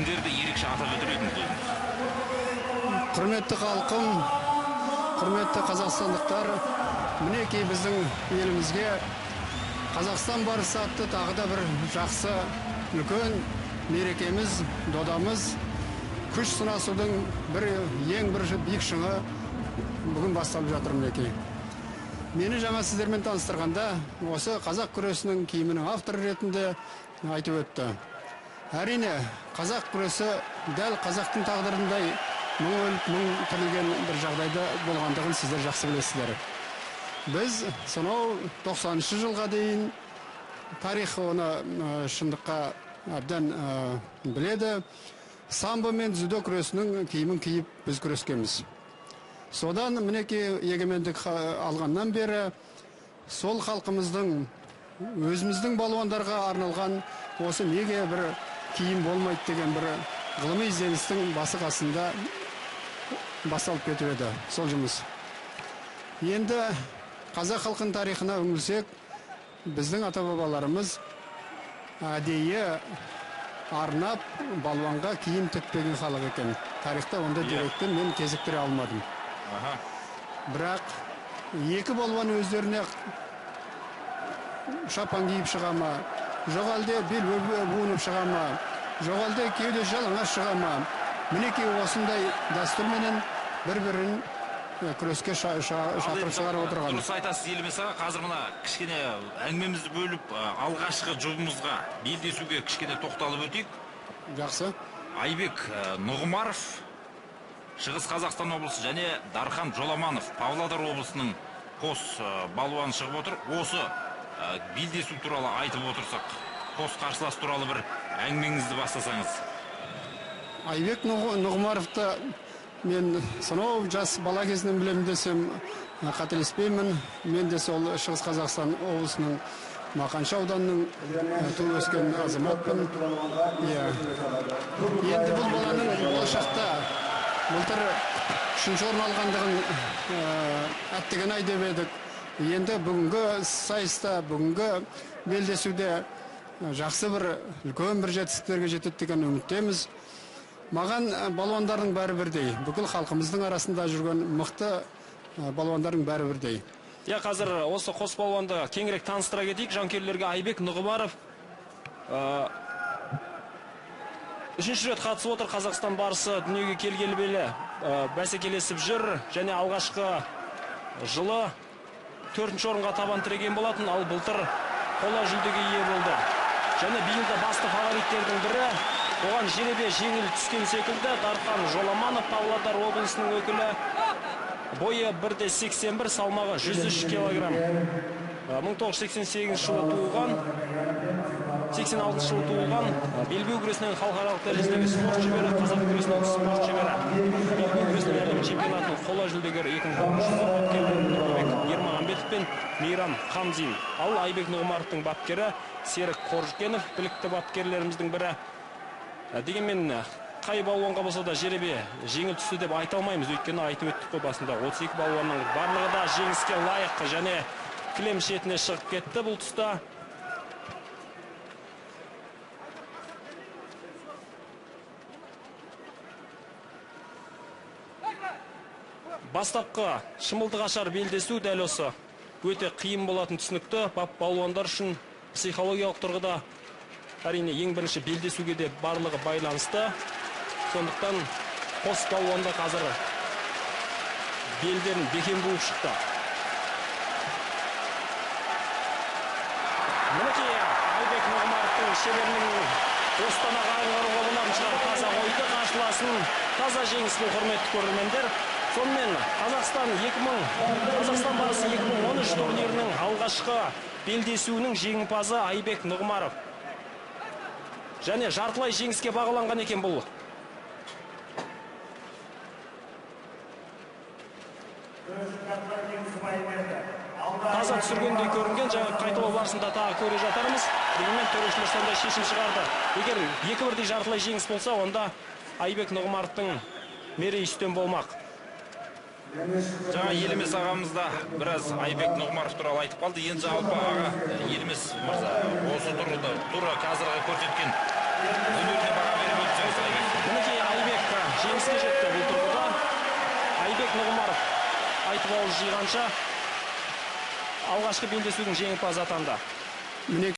Кімдерді ерекше атап өтер едіңіз өзіңіз? Құрметті халқым, құрметті қазақстандықтар, мінекей біздің елімізге Қазақстан барысы атты тағы да бір жақсы үлкен мерекеміз, додамыз, күш сынасудың бір ең бір биік шыңы бүгін басталып жатыр мінекей. Мені жаңа сіздермен таныстырғанда осы қазақ күресінің киімінің авторы ретінде айтып өтті. Әрине, қазақ күресі дәл қазақтың тағдырындай мың өліп, мың тірілген бір жағдайда болғандығын сіздер жақсы білесіздер. Біз сонау 90-шы жылға дейін тарих оны шындыққа әбден біледі. Самбо мен дзюдо күресінің киімін киіп біз күрескенбіз. Содан мінекей егемендік алғаннан бері сол халқымыздың өзіміздің балуандарға арналған осы неге бір киім болмайды деген бір ғылыми ізденістің басы қасында басталып кетіп еді сол жұмыс. Енді қазақ халқының тарихына үңілсек, біздің ата-бабаларымыз әдейі арнап балуанға киім тікпеген халық екен. Тарихта ондай деректі мен кезіктіре алмадым. Бірақ екі балуан өздеріне шапан киіп шыға ма, жоқ әлде бел буынып шыға ма, жоқ әлде кеуде жалаңаш шыға ма, мінекей осындай дәстүрменен бір-бірін күреске шақырып шығарып отырған. Дұрыс айтасыз, Елемес аға. Қазір мына кішкене әңгімемізді бөліп, алғашқы жұбымызға, белдесуге кішкене тоқталып өтейік. Жақсы. Айбек Нұғымаров, Шығыс Қазақстан облысы, және Дархан Жоламанов, Павлодар облысының қос балуаны шығып отыр. Осы белдесу туралы айтып отырсақ, қос қарсылас туралы бір әңгімеңізді бастасаңыз. Айбек Нұғымаровты мен сонау жас бала кезінен білемін десем қателеспеймін. Мен де сол Шығыс Қазақстан облысының Мақаншы ауданының туып өскен азаматпын. Енді бұл баланың болашақта былтыр үшінші орын алғандығын әттеген ай деп едік. Енді бүгінгі сайыста, бүгінгі белдесуде жақсы бір үлкен бір жетістіктерге жетеді деген үміттеміз. Маған балуандардың бәрі бірдей. Бүкіл халқымыздың арасында жүрген мықты балуандардың бәрі бірдей. Я қазір осы қос балуанды кеңірек таныстыра кетейік. Жанкүйерлерге Айбек Нұғымаров үшінші рет қатысып отыр. Қазақстан барысы дүниеге келгелі бері бәсекелесіп жүр. Және алғашқы жылы төртінші орынға табан тіреген болатын, ал былтыр қола жүлдеге ие болды. Және биыл да басты фавориттердің бірі. Оған жеребе жеңіл түскен секілді Дархан Жоламанов, Павлодар облысының өкілі. Бойы 1,81, салмағы 103 килограмм. 1988 жылы туылған, 86 жылы туылған, белбеу күресінен халықаралық дәрежедегі спорт шебері, қазақ күресінен спорт шебері. Белбеу күресінен әлем чемпионатының қола жүлдегері 2013 жылы бапкерлері Нұрлыбек Ермағанбетов пен Мейрам Хамзин. Ал Айбек Нұғымаровтың бапкері Серік Қоржыкенов, білікті бапкерлеріміздің бірі. Дегенмен қай балуанға болса да жеребе жеңіл түсті деп айта алмаймыз, өйткені айтып өттік қой басында 32 балуанның барлығы да жеңіске лайық және кілем шетіне шығып кетті бұл тұста. Бастапқы шымылдық ашар белдесу дәл осы өте қиын болатын түсінікті. Балуандар үшін психологиялық тұрғыда әрине ең бірінші белдесуге де барлығы байланысты. Сондықтан қос балуан да қазір белдерін бекем буып шықты. Мінекей Айбек Нұғымаровтың шеберінің осыдан ақ аңғаруға болатын шығар. Таза қойды қарсыласын, таза жеңіс бұл, құрметті көрермендер. Сонымен Қазақстан барысы 2013 турнирінің алғашқы белдесуінің жеңімпазы Айбек Нұғымаров. Және жартылай жеңіске бағаланған екен бұл. Таза түсіргендей көрінген, жаңа қайталау барысында тағы көре жатармыз. Дегенмен төрешілер сондай шешім шығарды. Егер екі бірдей жартылай жеңіс болса, онда Айбек Нұғымаровтың мерейі үстем болмақ. Жаңа Елемес ағамыз да біраз Айбек Нұғымаров туралы айтып қалды. Енді жалпы аға Елемес мырза, осы тура қазіргі көрсеткен өнеріне баға беріп өтсеңіз. Айтып ауыз жиғанша, алғашқы белдесудің жеңімпазы атанды. Міне.